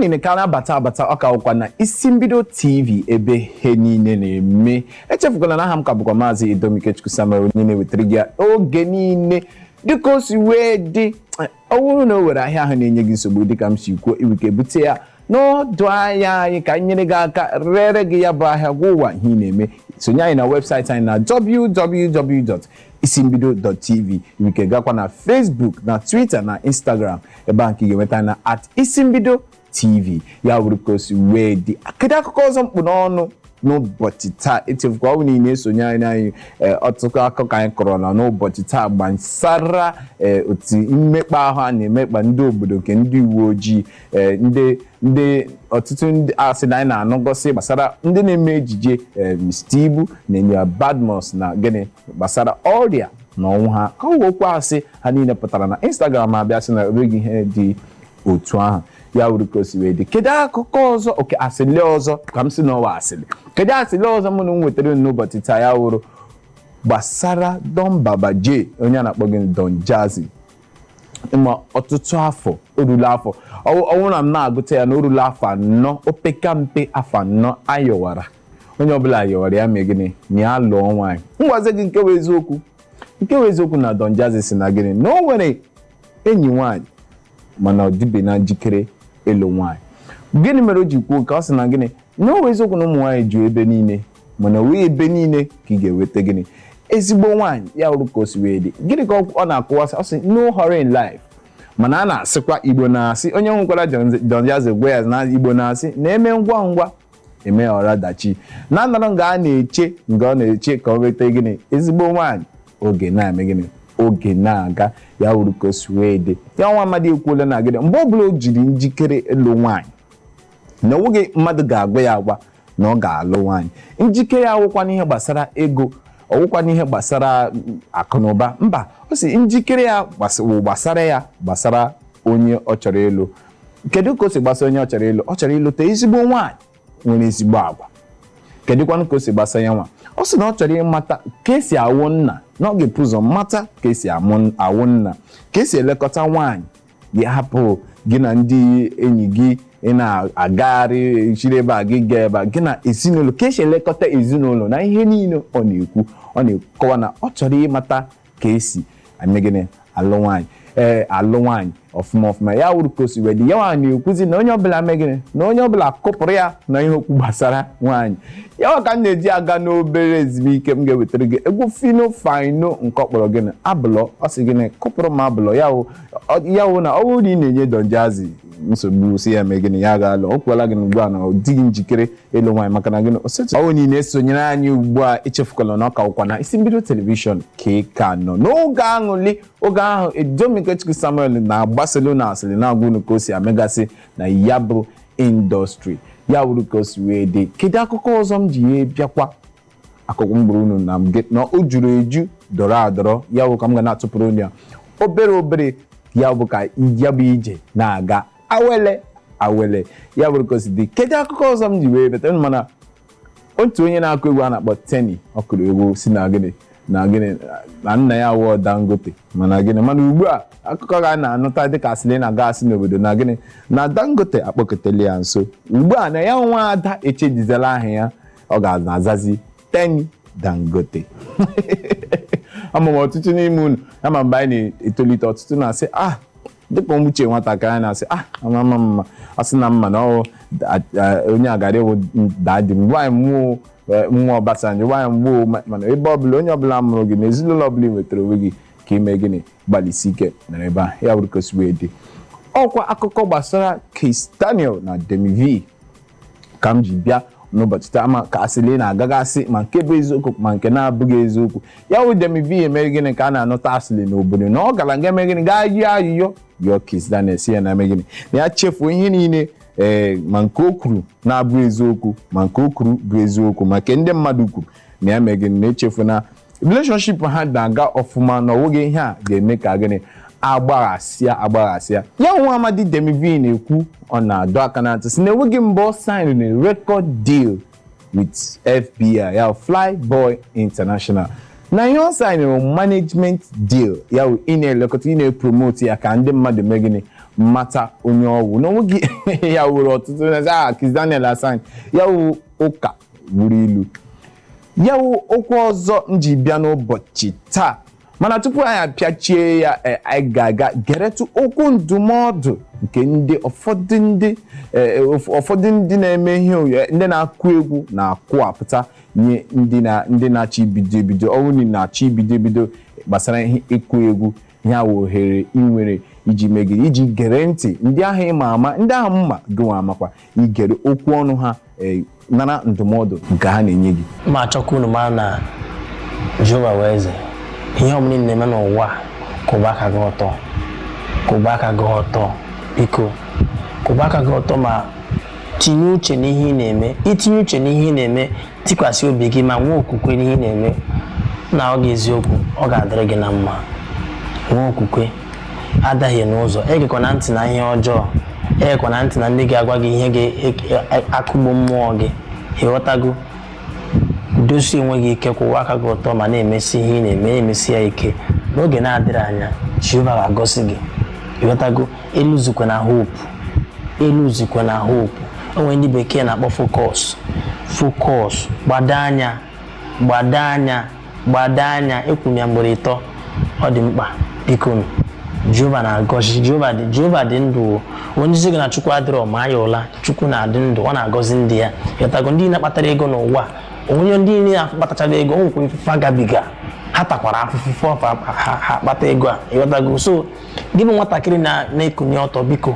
Ọ bụrụ na ị ka na-abata abata, ọ ka wụkwa na Isi Mbido TV, ebe ihe niile na-eme. Echefukwala na aha m ka bụkwa Maazị Edomikechukwu Samuel, onye na-ewetara gị ya oge niile dịka o si wee dị. Ọ bụrụ na o were ahịa ahụ na-enye gị nsogbu, dịka m si kwuo, iwike bute ya n'ọdụ ahịa anyị ka anyị nyere gị aka rere gị ya bụ ahịa, gwa ụwa ihe ị na-eme. Sonye anyị na webụsaịtị anyị na www.isimbido.tv. Iwike gakwa na Facebook na Twitter na Instagram, ebe ahụ ka ị ga-enweta na @IsimbidoTV. Ya wuru ka o si wee dị. Kedu akụkọ ọzọ mkpụ n'ọnụ n'ụbọchị taa? Echefukwa, ọ bụ na ị na-esonye anyị, ọtụtụ akụkọ anyị kọrọ na n'ụbọchị taa gbasara otu mmekpa ahụ a na-emekpa ndị obodo nke ndị uwe ojii, ndị ọtụtụ ndị asị na anyị na-anụgosi gbasara ndị na-eme ejije, Mr. Ibu na Enyi Badmus, na gịnị gbasara ọrịa na ọnwụ ha, ka ọ okwu asị ha niile pụtara na Instagram abịa sị na enweghị ihe dị otu ahụ. Ya wuru ka o si wee dị. Kedu akụkọ ọzọ? Oke asịlị ọzọ ka m si n'ọwa asịlị. Kedu asịlị ọzọ mụ na m nwetara n'ụbọchị taa? Ya wuru gbasara Don Baba J, onye a na-akpọ gị Don Jazzy. Ma ọtụtụ afọ orula afọ ọnwụ na m na-agụta ya na orula afọ 4, opeka mpe afọ 4, ayọwara onye ọbụla ayọwara ya mee gịnị na ya lụọ nwaanyị. Ngwazi gị nke bụ eziokwu, nke bụ eziokwu na Don Jazzy si na gịnị, na o nwere enyi nwaanyị, mana ọ dịbe na njikere ịlụ nwaanyị. Gịnị mere o ji kwuo ka ọ sị na gịnị, na o eziokwu na ụmụ nwaanyị ju ebe niile, mana o nweghị ebe niile ka ị ga-enweta gịnị, ezigbo nwaanyị. Ya wụrụ ka o si wee dị. Gịnị ka ọ na-akọwasị? Ọ sị no hurry in life, mana a na-asịkwa, Igbo na-asị, onye nwekwara Don Jazzy gwa ya na Igbo na-asị na-eme ngwa ngwa eme ọra dachi na anọrọ nga a na-eche, nga ọ na-eche ka ọ nweta gịnị, ezigbo nwaanyị. Oge na-eme gịnị, oge na-aga. Ya wuru ka o si wee dị. Ya nwa amadi ekwuola na gịnị, mgbe ọbụla o jiri njikere ịlụ nwaanyị, na onweghị mmadụ ga-agwa ya agwa na ọ ga-alụ nwaanyị. Njikere awụkwa n'ihe gbasara ego, ọwụkwa n'ihe gbasara akụ na ụba. Mba, ọ sị njikere ya wụ gbasara ya, gbasara onye ọ chọrọ ịlụ. Kedu ka o si gbasa onye ọ chọrọ ịlụ? Ọ chọrọ ịlụta ezigbo nwaanyị nwere ezigbo agwa. Kedụkwanụ ka o si gbasa ya nwa? Ọ sị na ọ chọrọ ịmata ka esi awụ nna, na ọ ga-epu ụzọ mata ka esi awụ nna, ka esi elekọta nwaanyị gị, hapụ gị na ndị enyi gị ị na-agagharị chiri ebe a, gị gaa ebe a, gị na ezinụlọ, ka esi elekọta ezinụlọ na ihe niile ọ na-ekwu. Ọ na-ekọwa na ọ chọrọ ịmata ka esi eme gịnị, alụ nwaanyị, ee, alụ nwaanyị ọfụma ọfụma. Ya wuru ka o si wee dị. Ya nwaanyị na-ekwuzi na onye ọbụla mee gịnị, na onye ọbụla kụpụrụ ya na ihe okwu gbasara nwaanyị. Ya ka m na-eji aga n'obere ezumike, m ga-ewetara gị egwu Fino Fino nke ọ kpọrọ gịnị, Abụlọ. Ọ sị gịnị, kụpụrụ m abụlọ. Ya wụ na ọ bụrụ na ị na-enye Don Jazzy nsogbu, si ya mee gịnị, ya ga-alụ. O kwuola gị ugbu a na ọ dịghị njikere ịlụ nwaanyị, maka na gịnị? Ọ bụrụ na ị na-esonyere anyị ugbu a, echefukwala na ọ ka wụkwa na Isi Mbido Telivishọn ka ị ka nọ n'oge aṅụli. Oge ahụ Edomikechukwu Samuel na-agbasịlụ na asịrị na-agwa unu ka o si amegasị na ya bụ industry. Ya wuru ka o si wee dị. Kedu akụkọ ọzọ m ji ya bịakwa? Akụkọ m gburu unu na na o juru eju, dọrọ adọrọ. Ya bụ ka m ga na-atụpụrụ unu ya obere obere. Ya bụ ka ya bụ ije na-aga awele awele. Ya bụrụ ka o si dị. Kedu akụkọ ọzọ m ji wee bata? Mana otu onye na-akụ egwu a na-akpọ Teni, ọ kụrụ egwu si na gịnị, na gịnị, na nna ya wụọ Dangote, mana gịnị, mana ugbu a akụkọ ga na-anụta dịka asịrị na-aga asị n'obodo na gịnị, na Dangote akpọkọtala ya nso ugbu a, na ya nwa ada echejizela aha ya, ọ ga-azazi Teni Dangote. Ama m ọtụtụ n'ime unu ama mgbe anyị na-etolite, ọtụtụ na-asị, ah, dịka uche nwatakịrị anyị na-asị, ah, ama mma asị na mma na ọ onye agara ịwụ daddy m, gwa anyị mmụọ nwa Obasanjo, gwa anyị mmụọ. Mana ebe ọbụla onye ọbụla mụrụ gị na ezinụlọ ọbụla ị nwetara onwe gị ka ime gịnị, gbalịsi ike nọrọ ebe a. Ya bụrụ ka o si wee dị. Ọkwa akụkọ gbasara Kiss Daniel na Demi V ka m ji bịa n'ụbọchị taa, ma ka asịrị na-agagasị, ma nke bụ eziokwu ma nke na-abụghị eziokwu. Ya wụ Demi V emere gịnị ka a na-anụta asịrị n'obodo na ọ gara nga eme gịnị, gaa yọọ ayịyọ, yọọ Kiss Daniel, si ya na eme gịnị, na ya chefuo ihe niile, ee, ma nke o kwuru na-abụ eziokwu, ma nke o kwuru bụ eziokwu, ma nke ndị mmadụ kwuru na ya mee gịnị, na-echefu na relationship ha na-aga ọfụma, na ọwụghị ihe a ga-eme ka gịnị, agbaghasịa agbaghasịa. Ya nwa amadi Demi V na-ekwu, ọ na-adọ aka na ntị si na enweghị mgbe ọ sign na record deal with FBI, ya Flyboy International, na ihe ọ sign management deal, ya wụ ị na-elekọta, ị na-epromote ya ka ndị mmadụ mee gịnị, Mata onye ọwụ na onwe gị ya wuru ọtụtụ na a Kizz Daniel asign ya wụ ụka wuru ilu ya wụ okwu ọzọ m ji bịa n'ụbọchị taa. Mana tupu anyị apịachie ya, anyị ga-aga geretụ okwu ndụmọdụ nke ndị ụfọdụ ndị ụfọdụ ndị na-eme ihe ndị na-akụ egwu na-akụwapụta nye ndị na ndị na-achọ ibido ebido ọnwụ na na-achọ ibido ebido gbasara ihe ịkụ egwu. Ihe a wụ ohere ị nwere iji megide iji gere ntị ndị ahụ ịma ama, ndị ahụ mma gịnwa amakwa igere okwu ọnụ ha, nara ndụmọdụ nke ha na-enye gị. Ma achọkwa unu mara na Jehova wee eze ihe ọbụla ị na-eme n'ụwa, kwụba aka gị ọtọ, kwụba aka gị ọtọ, biko kwụba aka gị ọtọ ma tinye uche n'ihe ị na-eme. Itinye uche n'ihe ị na-eme, tikwasị obi gị ma nwee okwukwe n'ihe ị na-eme, na ọ ga-eziokwu ọ ga-adịrị gị na mma. Nwee okwukwe, adahie n'ụzọ, egekwana ntị na ihe ọjọọ, egekwana ntị na ndị ga-agwa gị ihe ga-akụgbu mmụọ gị. Ịghọtago? Dosie onwe gị ike, kwụwa aka gị ọtọ ma na-emesi ihe ị na-eme, na-emesi ya ike. N'oge na-adịrị anya, Jehova ga-agọzi gị. Ịghọtago? Eluzikwa na hope, eluzikwa na hope. O nwere ndị bekee na-akpọ focus, focus. Gbado anya, gbado anya, gbado anya. Ekwu m ya mgbere ịtọ, ọ dị mkpa. Biko, Jehova na-agọzi. Jehova dị, Jehova dị ndụ. Onye isi gị na Chukwu adịrọ ma ya ụla. Chukwu na-adị ndụ, ọ na-agọzi ndị ya. Ịghọtago? Ndị na-akpatara ego n'ụwa, onye ndị na-akpatachara ego, o nwekwa ife gabiga, ha takwara afụfụ ha akpata ego a. Ịghọtago? So gị bụ nwatakịrị na-ekunye ọtọ, biko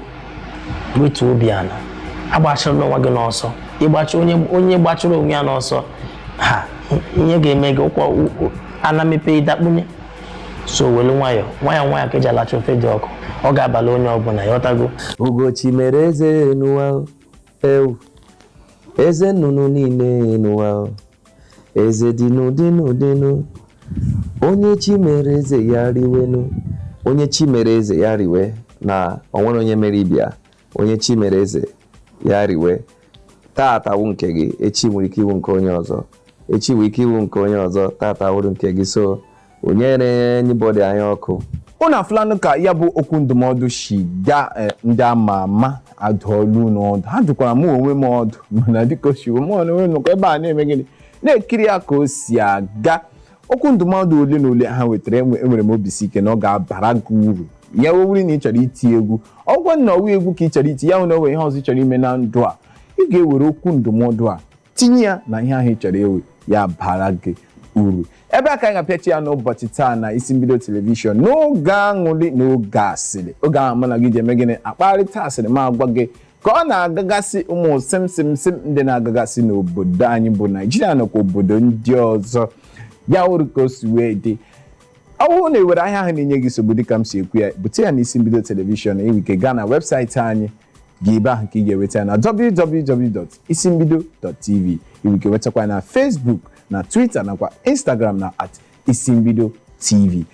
wetuo obi ala, agbachirila onwe gị n'ọsọ. Ịgbachi onye onye gbachiri onwe ya n'ọsọ, ha ihe ga-eme gị ụkwa ana mepe ịdakpunye. So welu nwayọ nwayọ nwayọ ka eji alacha ofe dị ọkụ, ọ ga-abalị onye ọbụla. Ịghọtago? Ugochi mere eze n'ụwa, ewu eze nnụnụ niile n'ụwa, eze dịnụ dịnụ dịnụ. Onye chi mere eze ya riwenu, onye chi mere eze ya riwe, na onwere onye mere ibia. Onye chi mere eze ya riwe. Tata wụ nke gị, echi nwere ike iwu nke onye ọzọ, echi nwere ike iwu nke onye ọzọ, tata wụrụ nke gị. So onye re anybody anya ọkụ. Unu afụlanụ ka ya bụ okwu ndụmọdụ si gaa. Ndị ama ama adụọlụ n'ọdụ, ha dụkwara mụ onwe m ọdụ, mana dịka o si mụ onwe m nọkwa ebe a na-eme gịnị, na-ekiri ya ka o si aga. Okwu ndụmọdụ ole na ole ha wetara, enwere m obi si ike na ọ ga-abara gị uru. Ya wewuri na ị chọrọ iti egwu, ọgwọ na ọwa egwu ka ị chọrọ iti ya hụ na o nwere ihe ọzọ ị chọrọ ime na ndụ a, ị ga-ewere okwu ndụmọdụ a tinye ya na ihe ahụ ị chọrọ ewe, ya bara gị uru. Ebe a ka anyị ga-apịachi ya n'ụbọchị taa na Isi Mbido Telivishọn, n'oge aṅụrị na oge asịrị, oge ahụ mụ na gị ji eme gịnị, akparịta asịrị, ma agwa gị ka ọ na-agagasị ụmụ sim sim sim ndị na-agagasị n'obodo anyị bụ Naijiria nakwa obodo ndị ọzọ. Ya wụrụ ka o si wee dị. Ọ bụrụ na ewere ahịa ahụ na-enye gị nsogbu, dịka m si ekwu ya, bute ya n'Isi Mbido Telivishọn. Enwe ike gaa na webụsaịtị anyị gị, ebe ahụ ka ị ga-enweta ya na www.isimbido.tv. Ị ike nwetakwa na Facebook na Twitter nakwa Instagram na @isimbidotv.